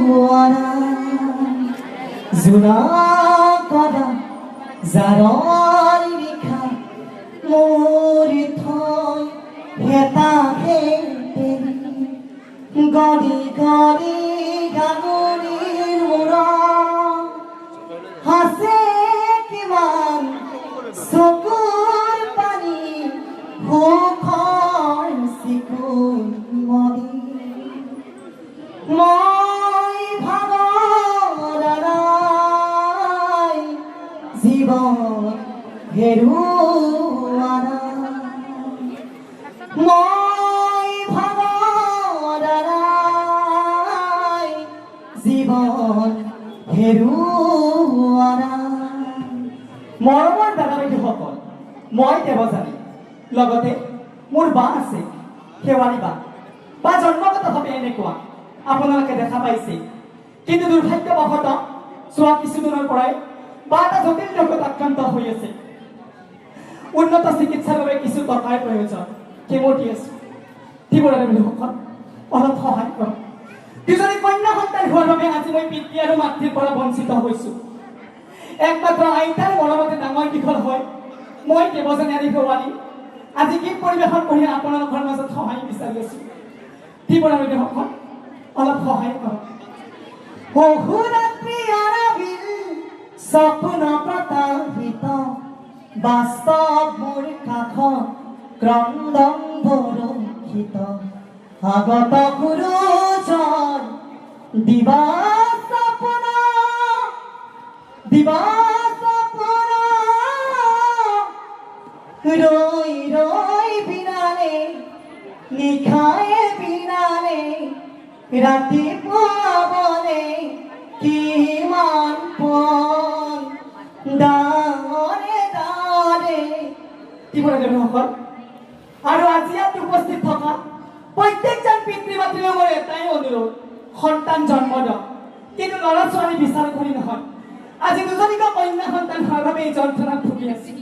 হেৰুওৱা নাই। জোনাকৰা জাৰৰ নিশা মোৰ থৈ হেতাহে গৰি গৰি গাঙুলিৰ মূৰত হাসে কিমান চকুৰ পানী, সুখৰ চিকুণ মৰি। মই ভাগৰা নাই, জীৱন হেৰুওৱা নাই। মই ভাগৰা নাই, জীৱন হেৰুওৱা নাই। মৰমৰ দাদা বাইদেউসকল, মই দেৱযানী, লগতে মোৰ বা আছে, শেৱালী বা। বা জন্মগতভাৱে এনেকুৱা আপোনালোকে দেখা পাইছে, কিন্তু দুৰ্ভাগ্যবশতঃ যোৱা কিছুদিনৰ পৰাই বা এটা জটিল ৰোগত আক্ৰান্ত হৈ আছে। উন্নত চিকিৎসাৰ বাবে কিছু টকাৰ প্ৰয়োজন। কেমো দি আছো। দিব দাদা বাইদেউসকল, অলপ সহায় কৰক। দুজনী কন্যা সন্তান হোৱাৰ বাবে আজি মই পিতৃ আৰু মাতৃৰ পৰা বঞ্চিত হৈছো। একমাত্ৰ আইতাৰ মৰমতে ডাঙৰ দীঘল হয় মই দেৱযানী আৰু শেৱালী আজি গীত পৰিৱেশন কৰি আপোনালোকৰ মাজত সহায় বিচাৰি আছো। দিব বাইদেউসকল, অলপ সহায় কৰক। বহুৰাত্ৰি আৰাবিল স্বপ্ন প্ৰতাহিত, বাস্তৱ মোৰ কাষত ক্ৰন্দন বৰষিত। আগত সূৰুজৰ দিবা সপোন, দিবা সপোন, ৰৈ ৰৈ বিনালে, নিশায়ে বিনালে, ৰাতিপুৱাবলে কিমান পণ ডাঙৰে ডাৰে। দিব বাইদেউসকল, আৰু আজি ইয়াত উপস্থিত থকা প্ৰত্যেকজন পিতৃ মাতৃলৈ মোৰ এটাই অনুৰোধ, সন্তান জন্ম দিয়ক, কিন্তু ল'ৰা ছোৱালী বিচাৰ কৰি নহয়। আজি দুজনীকৈ কন্যা সন্তান হোৱাৰ বাবে এই যন্ত্ৰণাত ভুগি আছো।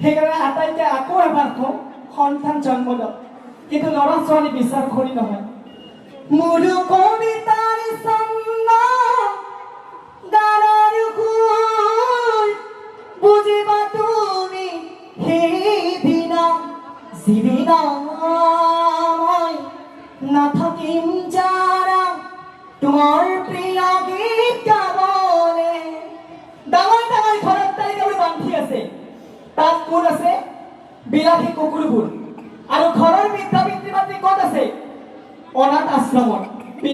সেইকাৰণে আটাইকে আকৌ এবাৰ কওঁ, সন্তান জন্ম দিয়ক, কিন্তু ল'ৰা ছোৱালী বিচাৰ কৰি নহয়। মোৰ কবিতাৰ ছন্দ, গানৰ সুৰ বুজিবা তুমি সেইদিনা, যিদিনা মই নাথাকিম যাৰা তোমাৰ প্ৰিয় গীত গাবলে। ডাঙৰ ডাঙৰ ঘৰত তালিকাবোৰ বান্ধি আছে, তাত কোন আছে? বিলাসী কুকুৰবোৰ। আৰু ঘৰৰ বৃদ্ধ পিতৃ মাতৃ ক'ত আছে? অনাথ আশ্ৰমত।